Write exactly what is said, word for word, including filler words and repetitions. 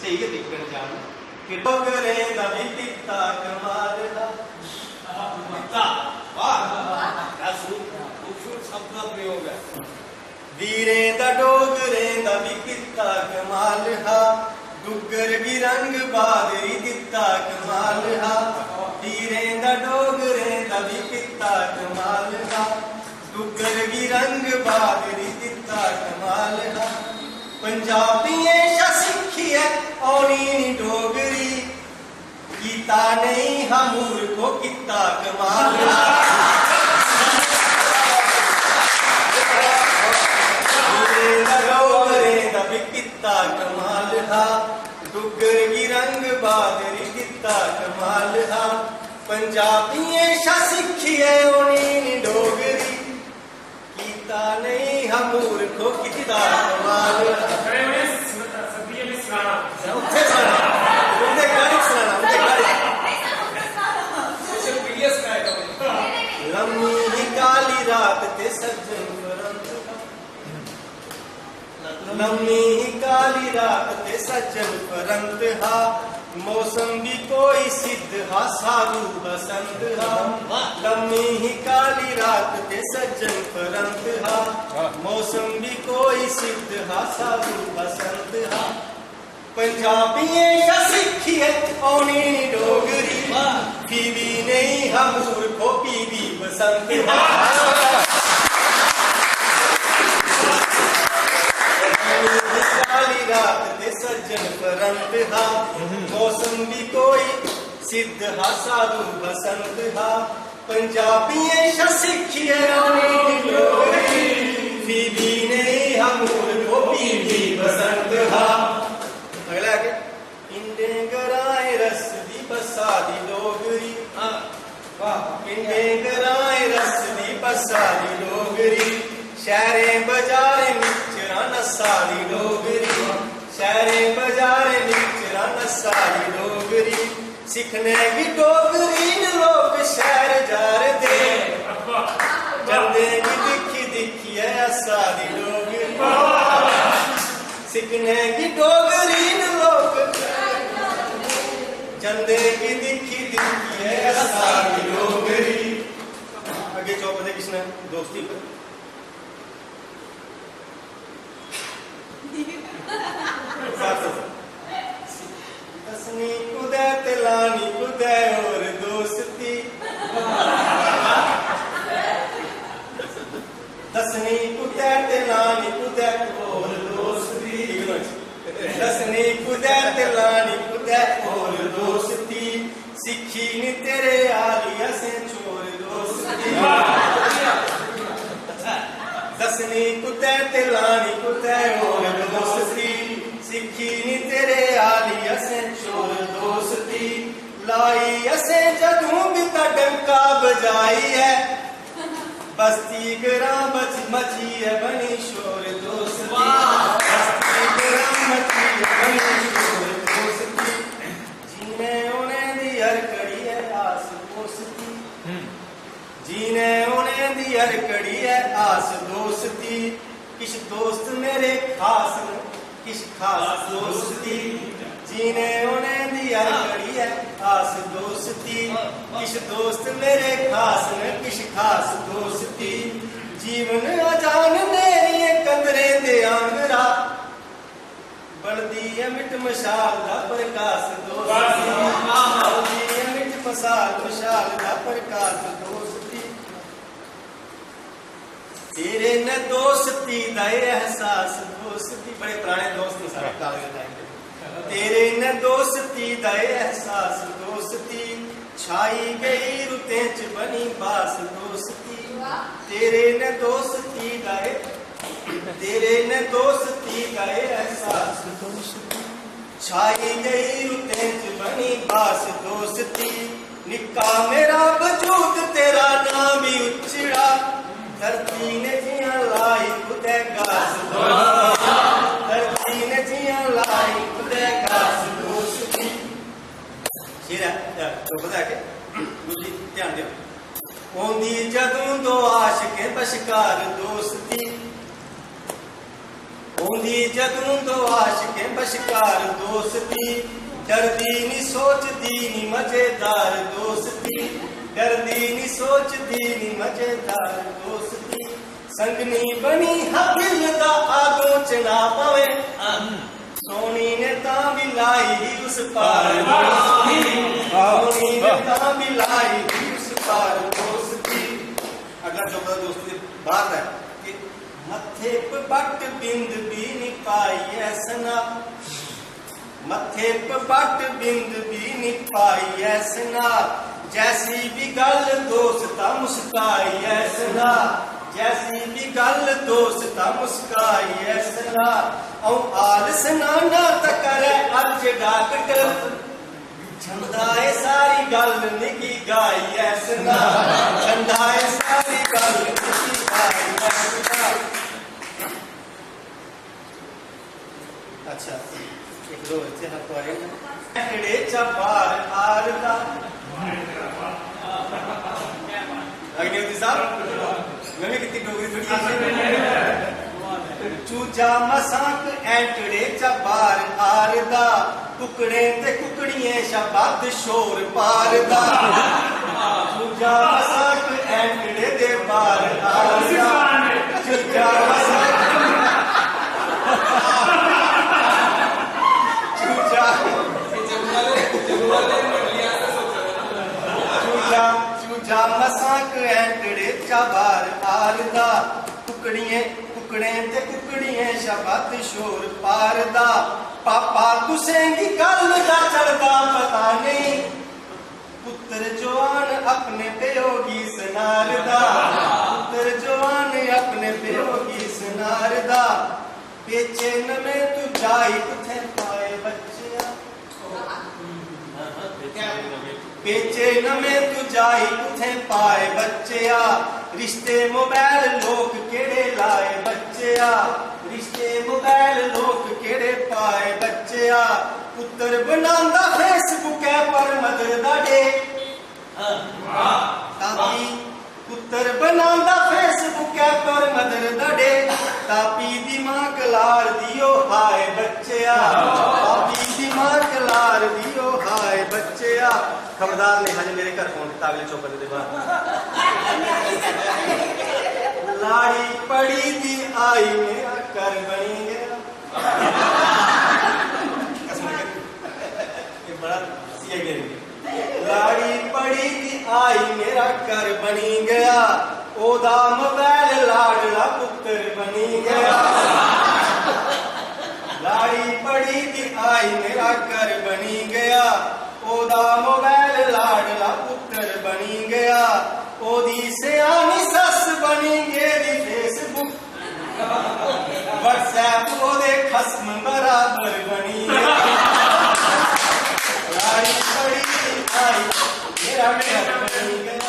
इ'यै दिक्खन जान। डोगरें दा बी कित्ता कमाल हा। कित्ता। वाह। क्या खूब-, खूबसूरत शब्द का प्रयोग है। वीरें दा डोगरें दा बी कित्ता कमाल हा। डुग्गर गी रंग बादरी दित्ता कमाल हा। वीरें दा डोगरें दा बी कित्ता कमाल हा। डुग्गर गी रंग बादरी दित्ता कमाल हा। पंजाबियें शा सिक्खियै औनी नी डोगरी। कीता नेईं हा मूर्खो कित्ता कमाल हा। वीरें दा डोगरें दा बी कित्ता कमाल हा। डुग्गर गी रंग बादरी दित्ता कमाल हा। पंजाबियें शा सिक्खियै औनी नी डोगरी। कीता नेईं हा मूर्खो कित्ता कमाल। अरे, उ'नें स-, सदियें ने सनाना। उत्थै सनाना। उं'दे गाली सनाना, उं'दे गाली। Social media सनाया करो। लम्मी ही काली रात ते सज्जन फरंत। लम्मी ही काली रात ते सज्जन फरंत हा। मौसम भी कोई सिद्ध हा, साधु बसंत हा। लम्मी ही काली रात ते सज्जन फरंत हा। मौसम भी कोई सिद्ध हा, साधु बसंत हा। पंजाबियें शा सिक्खियै औनी नी डोगरी। फ्ही बी नेईं हा मूर्खो, फ्ही बी बसंत हा। काली रात ते सज्जन फरंत हा। मौसम भी कोई सिद्ध हा, साधु बसंत हा। पंजाबियें शा सिक्खियै औनी डोगरी। फ्ही बी नेईं हा मूर्खो, फ्ही बी बसंत हा। अगला है कि पिंडें ग्राएं रसदी बस्सा दी डोगरी। हाँ। वाह। पिंडें ग्राएं रसदी बस्सा दी डोगरी। शैह्रें बजारें मिच्चरां नस्सा दी डोगरी। शैह्रें बजारें मिच्चरां नस्सा दी डोगरी। सिक्खने गी डोगरी न लोक शैह्र जा 'रदे। जंदे गी दिक्खी दिक्खियै हस्सा दी डोगरी। सिक्खने गी डोगरी न लोक जंदे गी दिक्खी दिक्खियै हस्सा दी डोगरी। अग्गें चौपदे किश न दोस्ती पर। दसनी कुदै ते लानी कुदै होर दोस्ती। दसनी कुदै ते लानी कुदै होर दोस्ती। दसनी कुदै ते लानी कुदै होर दोस्ती। सिक्खी नी तेरे आली असें चोर दोस्ती। दसनी कुतै ते लानी कुतै होर दोस्ती। सिक्खी नी तेरे आली असें चोर दोस्ती। लाई असें जदूं बी तां डंका बजाई ऐ। बस्ती ग्रां बच मची ऐ बनी शोर दोस्ती। बस्ती ग्रां मची ऐ बनी शोर दोस्ती। जीने औने दी हर घड़ी ऐ आस दोस्ती। जीने औने दी हर घड़ी ऐ आस दोस्ती। किश दोस्त मेरे खास न, किश खास दोस्ती। जीने औने दी हर घड़ी ऐ आस दोस्ती। किश दोस्त मेरे खास न, किश खास दोस्ती। जीवन अजान नेरियें कदरें दे आंगरा। बलदी ऐ मिट मशाल दा प्रकाश दोस्ती। बलदी ऐ मिट मशाल, मशाल दा प्रकाश दोस्ती। तेरे ने दोस्ती दा एह् एहसास दोस्ती। बड़े पराने दोस्त न साढ़े कालेज टाइम दे। तेरे ने दोस्ती दा एह् एहसास दोस्ती। छाई गई रुतें च बनी बास दोस्ती। तेरे ने दोस्ती दा एह्, तेरे ने दोस्ती दा एह् एहसास दोस्ती। छाई गई रुतें च बनी बास दोस्ती। निक्का मेरा वजूद तेरा नाम ही उच्चड़ा। धरती ने जियां लाई कुतै गास दोस्ती। धरती ने जियां लाई कुतै गास दोस्ती। शेर ऐ, अ, चुप दा के, दूजी ध्यान देओ। औंदी जदूं दो आशिकें बश्कार दोस्ती। होंदी जदूं दो आशिकें बश्कार दोस्ती, डरदी नी सोचदी नी मजेदार दोस्ती, डरदी नी सोचदी नी मजेदार दोस्ती। संगनी बनी हा दिल दा आदों चना पवे, सोनी ने तां भी लाई ही उस पार दोस्ती, सोनी ने तां भी लाई ही उस पार दोस्ती। अगला चौथा दोस्ती बाहर है कि मत्थे पे बट बिंद भी नी पाई ऐ सना, मत्थे पे बट बिंद भी नी पाई ऐ सना। जैसी भी गल दोस्त तां मुस्काई ऐ सना, जैसी भी गल दोस्त तां मुस्काई ऐ सना। औ आल सनाना त करे अर्ज डॉक्टर, छंदा ए सारी गल मिगी गाई ऐ सना, छंदा ए सारी गल मिगी गाई ऐ सना। अच्छा, इक दो इत्थै हा कुआरे न। एंगड़े चा बार आरदा। अग्निहोत्री साहब, मैं भी कितनी डोगरी थोड़ी। चूजा मसाक एंगड़े चा बार आरदा, कुकड़े ते कुकड़ियें शा बद्ध शोर पारदा। चूजा मसाक एंगड़े दे बार आरदा, चूजा मसाक चूजा, चूजा, चूजा मसाक एंगड़े चा बार आरदा, कुकड़ियें, कुकड़ें ते कुकड़ियें शा बद्ध शोर पारदा। पापा तुसेंगी गल्ल दा चलदा पता नेईं, पुत्तर जवान अपने प्यो गी सनारदा, पुत्तर जवान अपने प्यो गी सनारदा। बेचे नमें तू जाई कुत्थें पाए बच्चेआ, बेचे नमें तू जाई कुत्थें पाए बच्चेआ। रिश्ते मोबाइल लोक केड़े लाए बच्चेआ, रिश्ते मोबाइल लोक केड़े पाए बच्चेआ। पुत्तर बनांदा Facebook ऐ पर मदर दा डे। तापी पुत्तर बनांदा Facebook ऐ पर मदर दा डे। तापी दी मां कलार दियो हाय बच्चेआ, तापी दी मां कलार दियो हाय बच्चेआ। खबरदार नहीं, हजे मेरे घर फोन किता, अगले चौपड़ दे बाहर। लाड़ी पड़ी दी आई मेरा घर बनी गया। कसम, ये बड़ा सीरियस गेम है। लाड़ी पड़ी दी आई मेरा घर बनी गया, ओदा मोबाइल लाडला पुत्तर बनी गया। लाड़ी पड़ी दी आई मेरा घर बनी गया, ओदा मोबाइल लाडला पुत्तर बनी गया। ओदी सियानी सस बनी गेदी Facebook, WhatsApp ओदे खसम बराबर बनी गया। लाड़ी पड़ी आई मेरा घर बनी गया।